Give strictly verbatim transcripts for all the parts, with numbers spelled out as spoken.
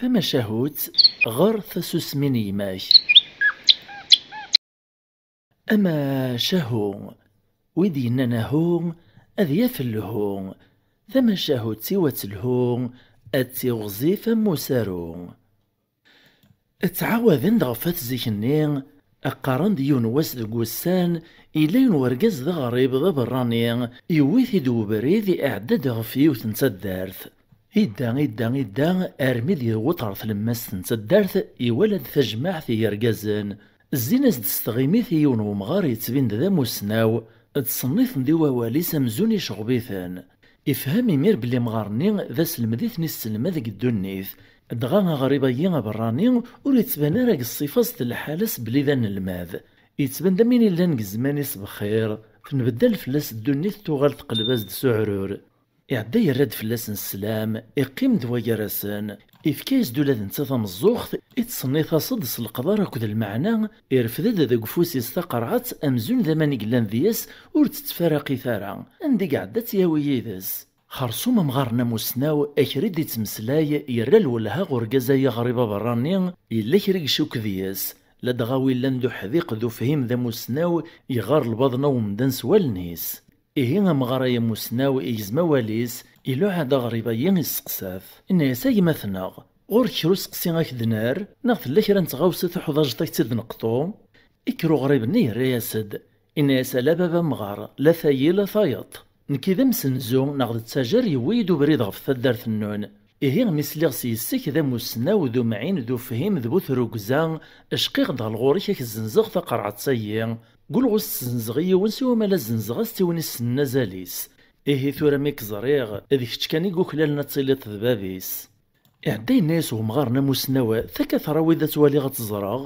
Tamacahut, ɣer tasusmi n yemma-k. Amacahu, wi d-yennan ahu, ad yaf lhu. Tamacahut-iw ad telhu, ad tiɣzif am usaru. Ttɛawaden-d ɣef at zik-nni, qqaren-d yiwen wass deg wussan, yella yiwen wergaz d aɣrib d aberrani, yewwi-t-id webrid, iɛedda-d ɣef yiwet n taddart. Idda, idda, idda, armi d-yewweḍ ɣer tlemmast n taddart, iwala-d tajmaɛt n yergazen. Zzin-as-d s tɣimit i yiwen wemɣar yettbin-d d amussnaw, ttṣenniten-d i wawal-is amzun icɣeb-iten. Ifhem imir belli amɣar-nni d aselmed i ten-isselmad deg ddunit. Dɣa aɣrib-agi aberrani ur yettban ara deg ṣṣifa-s d lḥala-s belli d anelmad. Yettban-d am win illan deg zzman-is bxir, tenbeddal fell-as ddunit, tuɣal teqleb-as-d s uɛrur. Iɛedda yerra-d fell-asen sslam, iqqim-d wagar-asen, ifka-yas-d ula d netta tameẓẓuɣt, ittṣennit-as-d s leqder akked lmeɛna, irfed-d deg ufus-is taqerɛet amzun d aman i yellan deg-s, ur tt-ttfaraqit ara, anda i iɛedda ad tt-yawi yid-s. Xersum amɣar-nni amussnaw, akrid ittmeslay, yerra lwelha ɣer urgaz-agi aɣrib aberrani, yella kra i icukk deg-s, ladɣa wi llan d uḥdiq d ufhim d amussnaw, iɣar lbaḍna n umdan s wallen-is. Ihi amɣar-agi amussnaw igzem awal-is, iluɛa-d aɣrib-agi, isteqsa-t. Inna-yas: "A gma-tneɣ, ɣur-k kra useqsi ad k-d-nerr, neɣ tella kra n tɣawsa tuḥdaǧeḍ ad k-tt-id-neqḍu?" Ikker uɣrib-nni yerra-yas-d, inna-yas: "Ala baba amɣar, la tayi la tayeḍ. Nekki d amsenzu neɣ d ttajer, yewwi-yi-d ubrid ɣef taddart-nnun. Ihi mi sliɣ s yes-k d amussnaw, d umɛin, d ufhim, d bu trugza, cqiɣ-d ɣer ɣur-k ad k-zzenzeɣ taqerɛet-agi. Gulɣu s-tt-zzenzeɣ i yiwen, siwa ma la zzenzeɣ-as-tt i win issnen azal-is. Ihi tura mi k-ẓriɣ, d kečč kan i yuklalen ad tiliḍ d bab-is." Iɛedda yenna-yas wemɣar-nni amussnaw: "Takka tṛawi-d ad twaliɣ ad teẓreɣ."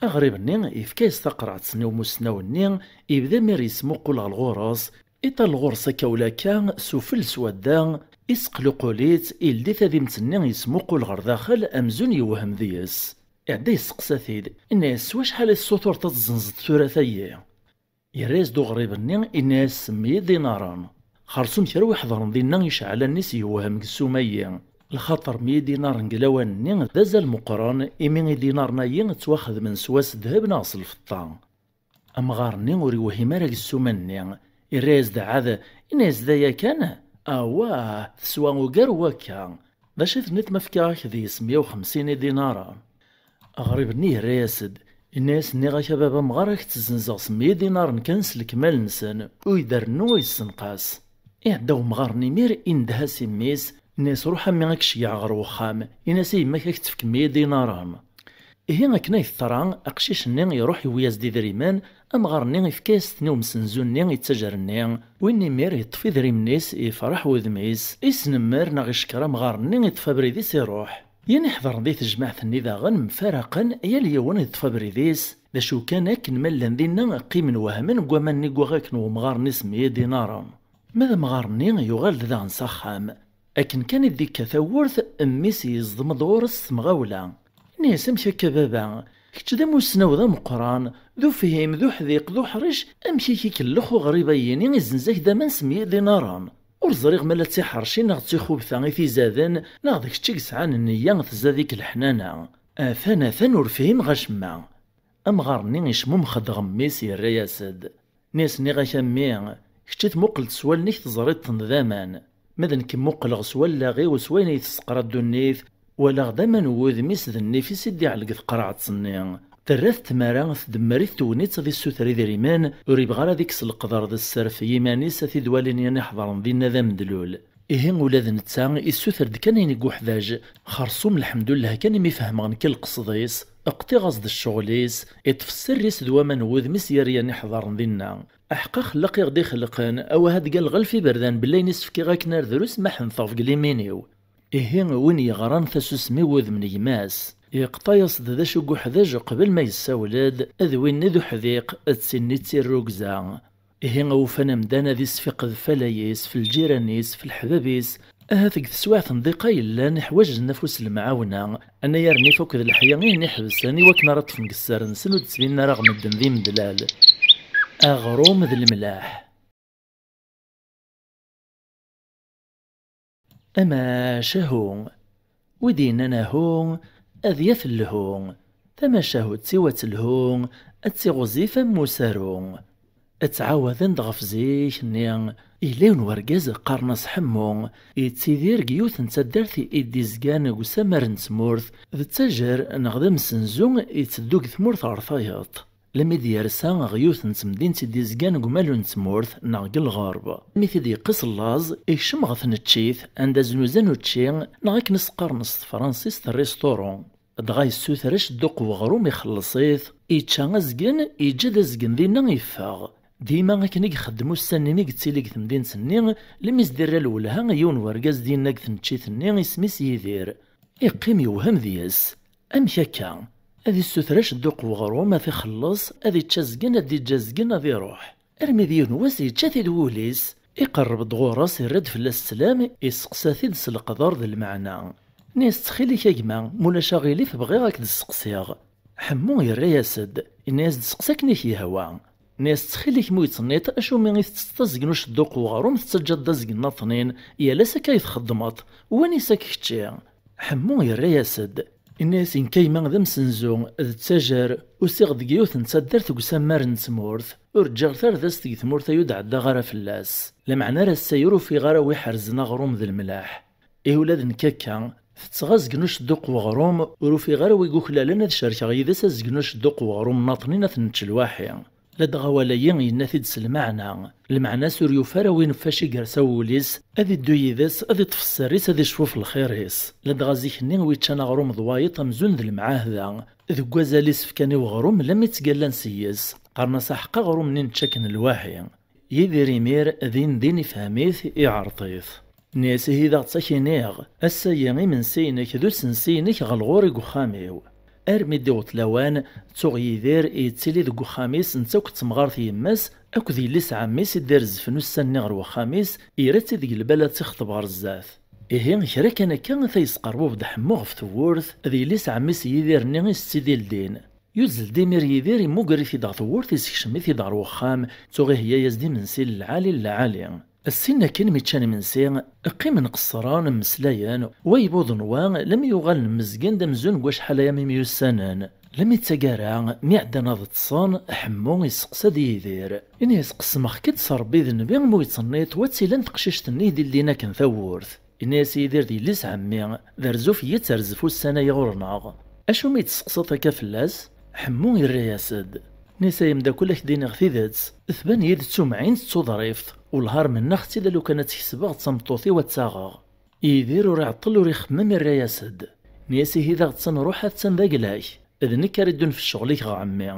Aɣrib-nni yefka-yas taqerɛet-nni i umussnaw-nni, yebda imir yesmuqul ɣer ɣur-s, iṭal ɣur-s akka ula akka, sufell s wadda, isqluqul-itt, ildi tadimt-nni yesmuqul ɣer daxel amzun yewhem deg-s. Iɛedda yesteqsa-t-id, inna-yas: "S wacḥal i tessutureḍ ad tezzenzeḍ tura tayi?" Yerra-yas-d uɣrib-nni, inna-yas: "S meyya idinaren." Xersum kra wi ḥedṛen dinna, iceɛl allen-is yewhem deg ssuma-yi. Lxaṭer meyya idinaren deg lawan-nni d azal meqqren, imi idinaren-ayi ttwaxedmen s wass ddheb neɣ s lfeṭṭa. Amɣar-nni ur yewhim ara deg ssuma-nni, irra-yas-d ɛad, inna-yas: "D aya kan? Awah, teswa ugar n wakka. D acu i tenniḍ ma fkiɣ-ak deg-s meyya u xemsin idinaren?" Aɣrib-nni yerra-yas-d, inna-yas: "Nniɣ-ak a baba amɣar, ad k-tt-zzenzeɣ s meyya idinaren kan s lekmal-nsen, ur d-rennu ur yessenqas." Iɛedda wemɣar-nni imir, indeh-as i mmi-s, inna-yas: "Ruḥ a mmi, ad k-ceyyɛeɣ ɣer wexxam, in-as i yemma-k ad k-tefk meyya idinaren." Ihi akken ay teḍra, aqcic-nni iruḥ yewwi-yas-d idrimen, amɣar-nni ifka-yas-ten i umsenzu-nni ittajer-nni, win imir yeṭṭef idrimen-is, yefreḥ wudem-is, isnemmer neɣ icekker amɣar-nni, iṭṭef abrid-is iruḥ. Yan iḥḍren di tejmaɛt-nni daɣen mfaraqen, yal yiwen iṭṭef abrid-is, d acu kan akken ma llan dinna qqimen wehmen deg waman-nni n waɣak n wemɣar-nni s meyya idinaren. Ma d amɣar-nni yuɣal-d daɣen s axxam. Akken kan i d-ikka tawwurt, mmi-s yeẓdem-d ɣur-s s temɣawla. Ini-as: "Amek akka baba? Kečč d amussnaw d ameqqran, d ufhim, d uḥdiq, d uḥric, amek i k-ikellex uɣrib-ayini izzenz-ak-d aman s meyya idinaren? Ur ẓriɣ ma la d tiḥerci neɣ d tixubta i t-izaden, neɣ d kečč i yesɛan nniya tzad-ik leḥnana. Atan, atan ur fhimeɣ acemma." Amɣar-nni icmumex-d ɣer mmi-s, yerra-yas-d: "Nni-as, nniɣ-ak a mmi, kečč i tmuqleḍ s wallen-ik teẓriḍ-ten d aman. Ma d nekk mmuqleɣ s wallaɣ-iw s wayen i yi-tesseqra ddunit, walaɣ-d aman n wudem-is d nnif-is i d-iɛelg tqerɛet-nni. Terra-t tmara, tdemmer-it tegnit ad issuter idrimen, ur yebɣi ara ad ikkes leqder d sser f yiman-is, ad t-id-walin yan iḥeḍren dinna d amedlul. Ihi ula d netta issuter-d kan ayen i yuḥdaǧ. Xersum lḥemdullah kan imi fehmeɣ nekk lqesd-is, qṭiɣ-as-d ccɣel-is, iṭṭef sser-is d waman n wudem-is yerra yan iḥeḍren dinna. Aḥeqqa xellaq i ɣ-d-ixelqen, awah ad d-galɣel f iberdan belli ayen i s-fkiɣ akken ar drus ma ḥenteɣ deg limin-iw." Ihi win yeɣran tasusmi n wudem n gma-s, yeqṭa-yas-d d acu n uḥdaǧ qbel ma yessawel-d, d winni d uḥdiq, d tinni d tirrugza. Ihi awufan amdan ad isfiqed f ala-is, f lǧiran-is, f leḥbab-is, ahat deg teswiɛt n ddiqa yellan ḥwaǧen afus n lemɛawna, anayer n ifuk d leḥya i ten-iḥebsen i wakken ara ṭṭfen deg sser-nsen ur d-ttbinen ara ɣer medden d imedlal. Aɣrum d lemlaḥ. Amacahu, Wi d-yennan ahu, ad yaf lhu. Tamacahut-iw ad telhu, ad tiɣzif am usaru. Ttɛawaden-d ɣef zik-nni, yella yiwen wergaz qqaren-as Ḥemmu, yettidir deg yiwet n taddart i d-izgan deg usamar n tmurt, d ttajer neɣ d amsenzu, yetteddu deg tmurt ɣer tayeḍ. Lmi d-yersa ɣer yiwet n temdint i d-izgan deg umalu n tmurt neɣ deg lɣerb. Mi t-id-yeqqes llaẓ, ikcem ɣer tneččit, anda znuzan učči, neɣ akken i s-qqaren s tefransist restaurant. Dɣa yessuter acedduq n weɣrum, ixelleṣ-it, yečča azgen, yeǧǧa-d azgen dinna, yeffeɣ. Dima akken i ixeddem ussan-nni mi yettili deg temdint-nni, lmi s-d-irra lwelha i yiwen wergaz d-yenna deg tneččit-nni isem-is Yidir. Iqqim yewhem deg-s. Amek akka? Ad issuter acedduq n weɣrum, ad t-ixelleṣ, ad ičč azgen, ad d-iǧǧ azgen, ad iruḥ. Armi d yiwen wass yečča-t-id wul-is, iqerreb-d ɣur-s, irra-d fell-as sslam, iseqsa-t-id s leqder d lmeɛna. Nni-as: "Ttxil-k a gma, ma ulac aɣilif bɣiɣ ad k-d-sseqsiɣ." Ḥemmu yerra-yas-d, yenna-yas-d: "Seqsi akken i k-yehwa." Nni-as: "Ttxil-k, ma ur yettnit, acumi i tettetteḍ azgen ucedduq n weɣrum, tettaǧǧaḍ-d azgen n aṭnin, yal ass akka i txeddmeḍ? Wanisa-k kečči?" Ḥemmu yerra-yas-d, yenna-yas: "Nekk a gma d amsenzu, d ttajer, usiɣ-d deg yiwet n taddart deg usammar n tmurt, ur ǧǧiɣ tardast deg tmurt ay ur d-ɛeddaɣ ara fell-as. Lameɛna ar ass-a ur ufiɣ ara wi ḥerzen aɣrum d lemlaḥ. Ihi ula d nekk akka, tetteɣ azgen ucedduq n weɣrum, ur ufiɣ ara wi yuklalen ad cerkeɣ yid-s azgen ucedduq n weɣrum n aṭnin ad t-nečč lwaḥi." Ladɣa awal-agi yenna-t-id s lmeɛna, lmeɛna-s ur yufi ara win ɣef acu i yersa wul-is, ad iddu yid-s, ad iṭṭef sser-is, ad icfu f lxir-is. Ladɣa zik-nni wi ččan aɣrum d wayeḍ amzun d lemɛahda, deg wazal-is fkan i weɣrum lammi ttgallan seg-s, qqaren-as: "Aḥeqq aɣrum-nni nečča akken lwaḥi." Yidir imir din din ifhem-it, iɛreḍ-it. Nni-as: "Ihi daɣ tt-ak-iniɣ, ass-agi imensi-inek d usensi-inek ɣer lɣur-i deg uxxam-iw." Armi d-iweṭ lawan, ttuɣ Yidir yettili deg uxxam-is, netta akked temɣart yemma-s akked yelli-s ɛemmi-s i d-irezfen ussan-nni ɣer wexxam-is, yerra-tt-id deg lbal ad tt-ixṭeb ɣer zdat. Ihi, kra kan akka, ata yesqerrub-d Ḥemmu ɣef tewwurt, d yelli-s ɛemmi-s Yidir-nni i s-tt-id-ildin. Yuzzel-d imir Yidir, immuger-it-id ɣer tewwurt, isekcem-it-id ɣer wexxam, tuɣ iheyya-yas-d imensi n lɛali n lɛali. Sin akken mi ččan imensi, qqimen qeṣṣren, mmeslayen, wa yewweḍ n wa, lammi uɣalen mmezgen-d amzun deg wacḥal aya mi myussanen. Lammi d taggara, mi ɛeddan ad ṭṭsen, Ḥemmu iseqsa-d Yidir. Ini-as: "Qesmeɣ-k-id s Rebbi d nnbi, ma ur yettnit, wa tt-ilan teqcict-nni i d-ildin akken tawwurt?" Yenna-yas Yidir d yelli-s ɛemmi: "D arzuf i yi-d-terzef ussan-agi ɣur-neɣ. Acu mi d-testeqsaḍ akka fell-as?" Ḥemmu yerra-yas-d. Nni-as: "Ay ameddakel, ad k-d-iniɣ tidet, tban-iyi-d d tumɛint d tuḍrift, wellah ar mennaɣ-tt-id alukan ad tt-kesbeɣ d tameṭṭut-iw ad tt-aɣeɣ." Yidir ur iɛeṭṭel ur ixemmem, irra-yas-d. Nni-as: "Ihi daɣ attan ruḥ, attan d agla-k, d nekk ara iddun f ccɣel-ik ɣer ɛemmi."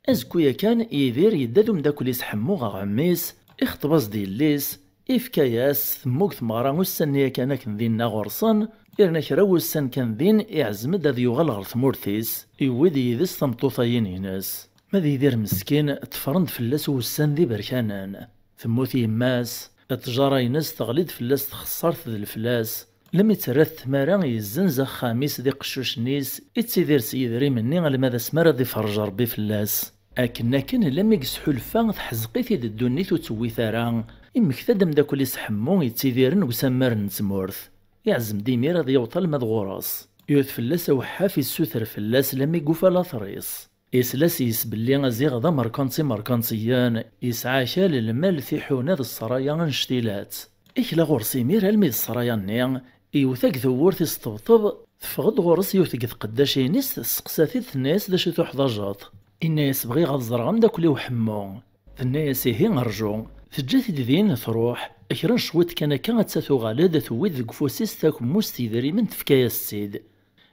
Azekka-ya kan, Yidir yedda d umeddakel-is Ḥemmu ɣer ɛemmi-s, ixṭeb-as-d yelli-s, ifka-yas, temmug tmeɣra ussan-nni yakan akken dinna ɣur-sen, yerna kra n wussan kan din, iɛzem-d ad yuɣal ɣer tmurt-is, yewwi-d yid-s tameṭṭut-ayi-ines. Ma d Yidir meskin, ṭṭfren-d fell-as wussan d iberkanen. Temmut yemma-s, ttjara-ines teɣli-d fell-as txeṣṣart d leflas, lemmi terra-t tmara yezzenz axxam-is d iqeccucen-is, ittidir s yedrimen-nni alma d asmi ara d-iferrej Rebbi fell-as. Akken akken, lemmi yesḥulfa teḥzeq-it-id ddunit ur tewwit ara, immekta-d ameddakel-is Ḥemmu yettidiren deg usammar n tmurt. Iɛzem-d imir ad yaweḍ alma d ɣur-s. Yut fell-as aweḥḥaf, issuter fell-as lemmi yufa later-is. Isla s-yes belli aziɣ d amerkanti imerkantiyen, yesɛa akal, lmal, tiḥuna d ssraya annect-ilat. Ikla ɣur-s imir almi d ssraya-nni, iwet-ak tewwurt, isṭebṭeb, teffeɣ-d ɣur-s yiwet deg tqeddac-ines, tesseqsa-t-id, tenna-yas: "D acu tuḥdaǧeḍ?" Inna-yas: "Bɣiɣ ad ẓreɣ ameddakel-iw Ḥemmu." Tenna-yas: "Ihi rju." Teǧǧa-t-id din, truḥ. Kra n cwiṭ kan akka, atta tuɣal-d, tewwi-d deg ufus-is takemmust n yedrimen, tefka-yas-tt-id.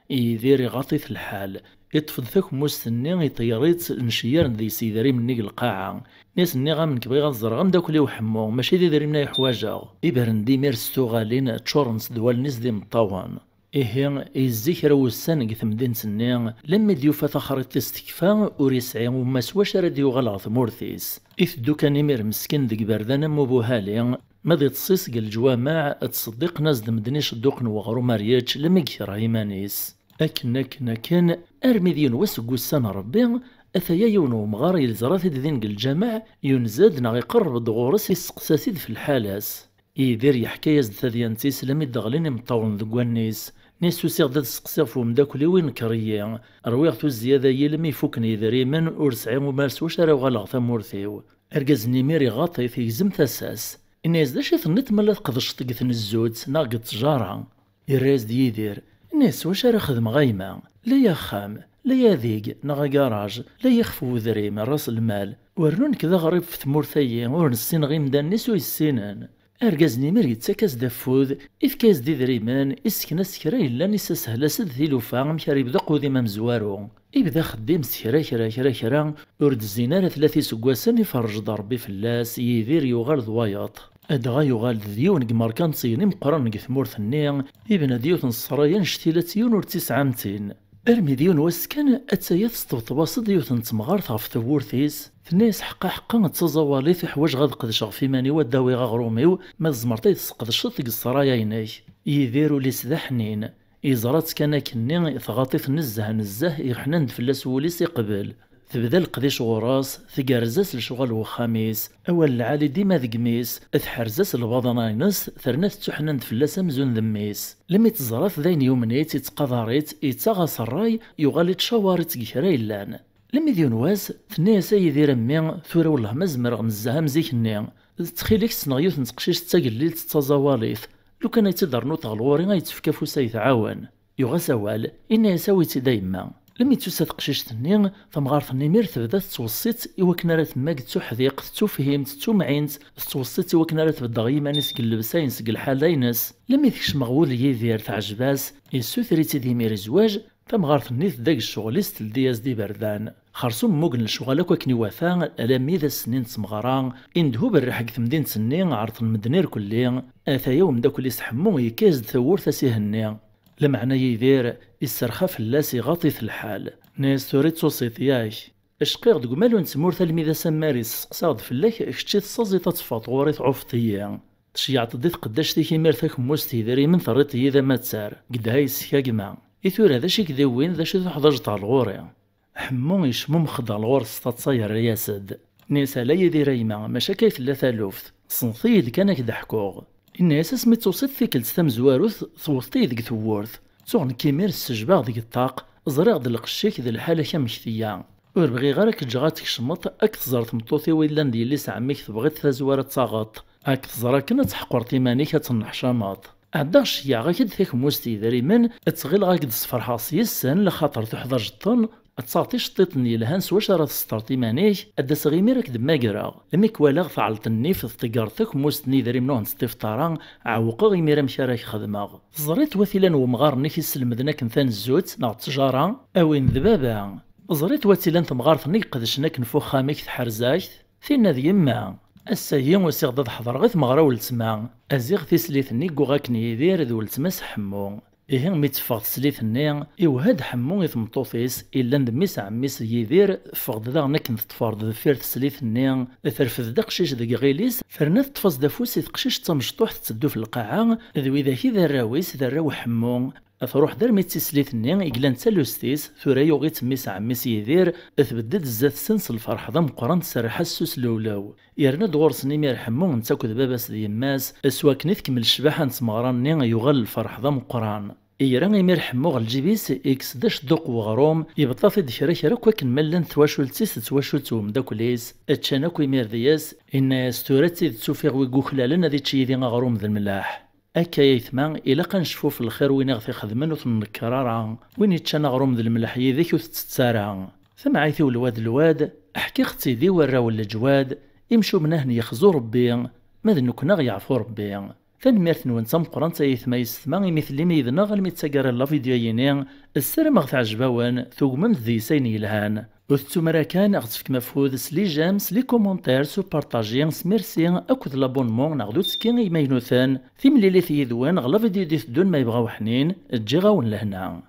Yidir iɣaṭ-it lḥal, iṭṭef-d takemmust-nni, iṭeyyer-itt, nceyyer-d deg-s idrimen-nni deg lqaɛa. Nni-as: "Nniɣ-am nekk bɣiɣ ad ẓreɣ ameddakel-iw Ḥemmu, mačči d idrimen ay ḥwajeɣ." Ibren-d imir s tuɣalin, ččuren-s d wallen-is d imeṭṭawen. Ihi, yezzi kra wussan deg temdint-nni, lemmi d-yufa taxriṭ-is tekfa, ur yesɛi uma s wacu ara d-yuɣal ɣer tmurt-is. Iteddu kan imir meskin deg iberdan am ubuhali, ma d iṭes-is deg leǧwameɛ, ttṣeddiqen-as-d medden icedduqen n weɣrum ar yečč, lemmi yekreh iman-is. Akken, akken, akken, armi d yiwen wass deg wussan n Rebbi, ataya yiwen wemɣar yeẓra-t-id din deg lǧameɛ, yunez-d neɣ iqerreb-d ɣur-s, yesteqsa-t-id f lḥala-s. Yidir yeḥka-yas-d tadyant-is, lemmi d-ɣlin imeṭṭawen deg wallen-is. Nni-as usiɣ-d ad steqsiɣ ɣef umeddakel-iw inker-iyi. Rwiɣ-t uzziyad-ayi imi fukken yidrimen, ur sɛiɣ umar s wacu ara uɣaleɣ tamurt-iw. Argaz-nni imir iɣaṭ-it, igzem tasa-s. Inna-yas d acu i tenniḍ ma la tqedceḍ deg tnezzut neɣ deg ttjara? Irra-yas-d Yidir, inna-yas s wacu ara xedmeɣ a yemma? La axxam, la adeg neɣ agaṛaj, la ixef n udrim, ras lmal. Wernu nekk d aɣrib ɣef tmurt-agi, ur nessineɣ imdanen-is ur yessinen. Argaz-nni imir yettak-as-d afud, ifka-yas-d idrimen, issken-as kra yellan, issashel-as-d tilufa amek ara yebdu aqdim amezwaru. Ibda axeddim s kra kra kra kra, ur d-zzin ara tlata iseggasen iferrej-d Rebbi fell-as, Yidir yuɣal d wayeḍ. Dɣa yuɣal-d d yiwen deg imerkantiyen imeqqranen deg tmurt-nni, ibna-d yiwet n ṣṣraya annect-ilat yiwen ur tt-isɛi am tin. Armi d yiwen wass kan, attaya tesṭebṭeb-as-d yiwet n temɣart ɣef tewwurt-is, tenna-yas ḥeqqa ḥeqqa d taẓawalit, ḥwaǧeɣ ad qedceɣ ɣef iman-iw ad d-awiɣ aɣrum-iw, ma tzemreḍ ad yi-tesqedceḍ deg ṣṣraya-inek. Yidir ul-is d aḥnin. Yeẓra-tt kan akkenni, tɣaḍ-it nezzeh nezzeh, iḥnan-d fell-as wul-is iqbel. Tebda leqdic ɣur-s, tgerrez-as lecɣal n wexxam-is, awal lɛali dima deg imi-s, tḥerz-as lbaḍna-ines, terna tettuḥnan-d fell-as amzun d mmi-s. Lmi teẓra-t d ayen yumen-itt, ittqadar-itt, ittaɣ-as ṛṛay, yuɣal ittcawar-itt deg kra yellan. Lmi d yiwen wass, tenna-yas a Yidir a mmi, tura wellah ma zemreɣ nezzeh am zik-nni. D ttxil-k ssneɣ yiwet n teqcict d tagellilt d taẓawalit. Lukan ay tt-id-rnuḍ ɣer ɣur-i ay tt-tefk afus ay tɛawen. Yuɣ-as awal, inna-yas awi-tt-id a yemma. Lmi d-tusa teqcict-nni, tamɣart-nni imir tebda tettweṣṣi-tt i wakken ara temmag d tuḥdiqt, d tufhimt, d tumɛint, tettweṣṣi-tt i wakken ara tbeddeɣ yiman-is deg llebsa-ines, deg lḥala-ines. Lmi tekcem ɣer wul n Yidir teɛjeb-as, yessuter-itt-id imir i zzwaǧ, tamɣart-nni tedda deg ccɣel-is teldi-yas-d iberdan. Xerṣum mmugen lecɣal akk akken iwata, alammi d ass-nni n tmeɣra, indehhub rriḥ deg temdint-nni, ɛerḍen medden irkelli, ataya umeddakel-is Ḥemmu yekka-yas-d tawwurt a s-ihenni. Lameɛna Yidir, isserxa fell-as, iɣaḍ-it lḥal. Nna-yas tura i d-tusiḍ yak? Cqiɣ deg umalu n tmurt almi d asammar-is, seqsaɣ-d fell-ak, kečč i tessaẓiḍ ad teffɣeḍ ɣur-i tɛufeḍ-iyi. Tceyɛeḍ-d i tqeddact-ik imir takemmust idrimen terriḍ-iyi d amattar, gedha yes-k a gma. I tura d acu i k-d-iwwin, d acu i tuḥdaǧeḍ ɣer ɣur-i? Ḥemmu yecmummex-d ɣer ɣur-s s taḍsa yerra-yas-d. Nna-yas ala Yidir a yemma, maca akka i tella taluft. Sneḍ-iyi-d kan ad k-d-ḥkuɣ. Inna-yas asmi d-tusiḍ tikkelt tamezwarut, tewwḍeḍ-iyi deg tewwurt. Ttuɣ nekk imir ssejbaɣ deg ṭṭaq, ẓriɣ-d lqecc-ik d lḥala-k amek tella. Ur bɣiɣ ara k-ǧǧeɣ ad tkecmeḍ, ad k-tẓer tmeṭṭut-iw i llan d yelli-s ɛemmi-k tebɣiḍ tazwara ad taɣeḍ. Ad k-tẓer akken ad tḥeqreḍ iman-ik ad tenneḥcameḍ. Ɛeddaɣ ceyyɛeɣ-ak-d takemmust n yidrimen, ttɣileɣ ad k-d-sferḥeɣ s yes-sen, lxaṭer tuḥdaǧeḍ-ten, ad taɣeḍ iceṭṭiḍen yelhan s wacu ara tesṭerḍ iman-ik, ad d-aseɣ imir ad k-d-mmagreɣ. Imi k-walaɣ tɛelleḍ nnif, tḍeggreḍ takemmust n yidrimen ur tent-teṭṭifeḍ ara, ɛewqeɣ imir amek ara k-xedmeɣ. Teẓriḍ wat ilan wemɣar-nnek i slemden akken tanezzut neɣ ttjara? A win d baba! Ẓriḍ wat ilan temɣart-nni iqedcen akken f uxxam-ik tḥerz-ak-t? Tinna d yemma. Ass-agi usiɣ-d ad ḥeḍreɣ i tmeɣra weltma. Aziɣ tislit-nni i yuɣ akken Yidir d weltma-s Ḥemmu. Ihi mi teffeɣ teslit-nni, iwehha-d Ḥemmu i tmeṭṭut-is, illan d mmi-s ɛemmi-s Yidir, teffeɣ-d daɣen akken teṭṭfer-d deffir teslit-nni, terfed-d aqcic deg iɣil-is, terna teṭṭef-as-d afus i teqcict tamecṭuḥt tetteddu f lqaɛa, d widak i d arraw-is, d arraw Ḥemmu. Truḥ-d armi d tislit-nni i yellan d talust-is, tura yuɣ-itt mmi-s ɛemmi-s Yidir, tbedd-d zdat-sen s lferḥ d ameqqran, tserreḥ-as s uslewlew. Yerna-d ɣur-sen imir Ḥemmu netta akked baba-s d yemma-s, s wakken i tkemmel ccbaḥa n tmeɣra-nni yuɣal lferḥ d ameqqran. Ira imir Ḥemmu ɣer lǧib-is, ikkes-d acedduq n weɣrum, yebḍa-t-id kra kra akk akken ma llant twacult-is d twacult n umeddakel-is, ččan akk imir deg-s, inna-yas tura d tidet ufiɣ wi yuklalen ad ičč yid-i aɣrum d lemlaḥ. Akka ay aytma, ilaq ad necfu f lxir win i ɣ-t-ixedmen ur t-nnekker ara, win iččan aɣrum d lemleḥ yid-k ur t-ttett ara. Tamɛayt-iw lwad lwad, ḥkiɣ-tt-id i warraw n leǧwad, imcumen ahen yexzu Rebbi, ma d nekkni aɣ yeɛfu Rebbi. Tanemmirt-nwen d tameqqrant ay aytma yessetma imi tellim yid-neɣ almi d taggara n la vidéo-yini, ssarameɣ teɛjeb-awen, tugmem-d deg-s ayen yelhan. Ur tettum ara kan ad ɣ-tefkem afud s les j'aime, s les commentaires, s upartaji, s merci akked l'abonnement neɣ d uttekki i yimaynuten. Timlilit yid-wen ɣer la vidéo i d-iteddun ma yebɣa uḥnin, ǧǧiɣ-awen lehna.